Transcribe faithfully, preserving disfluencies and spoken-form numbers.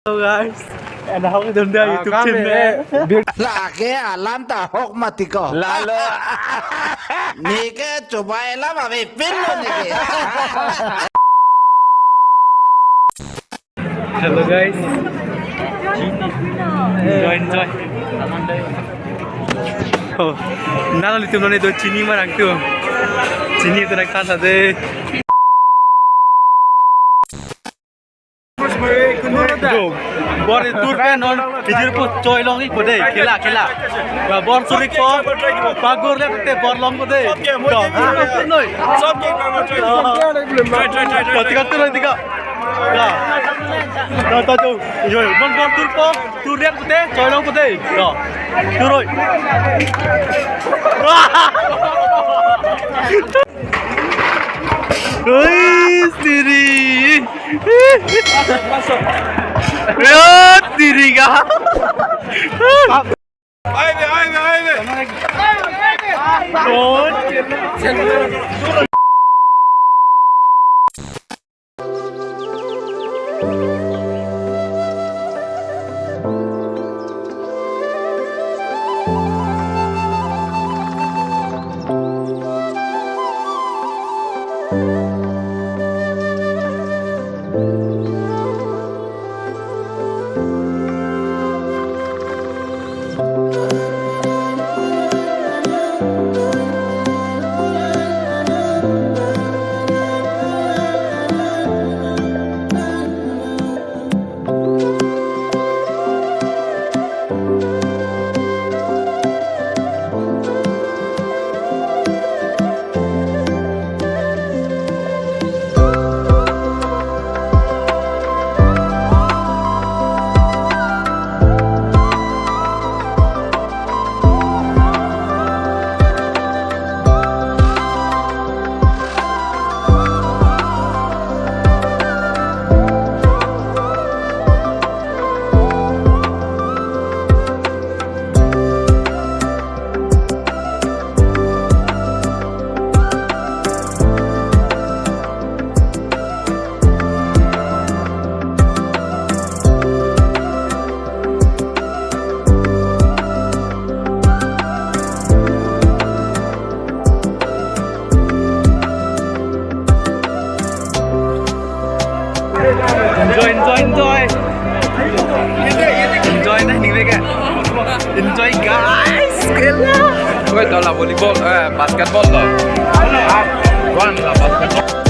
Hello guys, and how you doing there? Ah, YouTube kami, channel. Eh, bir- Lake alam ta hok mati ko. Lalo. Neke coba elam ave pin lo neke. Hello guys. Enjoy, enjoy. Oh, nalo litum noni do chini marang tu. Chini tu nak tasa de. Jo, bor tur ke non, hijir pu choi long ik po de, khela, khela. Ba bor suri ko, pagur le te bor long po de. To, ha, noi. Try, try, try, try. Tiga, tiga, tiga. Ya. To, to, to. Jo, non bor tur ko, tur le te, choi long po de. To. Turoi. Oi, siri. Yo, siri ka. Haydi, haydi, haydi. Enjoy, enjoy, enjoy. Enjoy na, ini mereka. Enjoy, guys. Gila. Wait, hala volleyball, eh, basketball to. One lah basketball.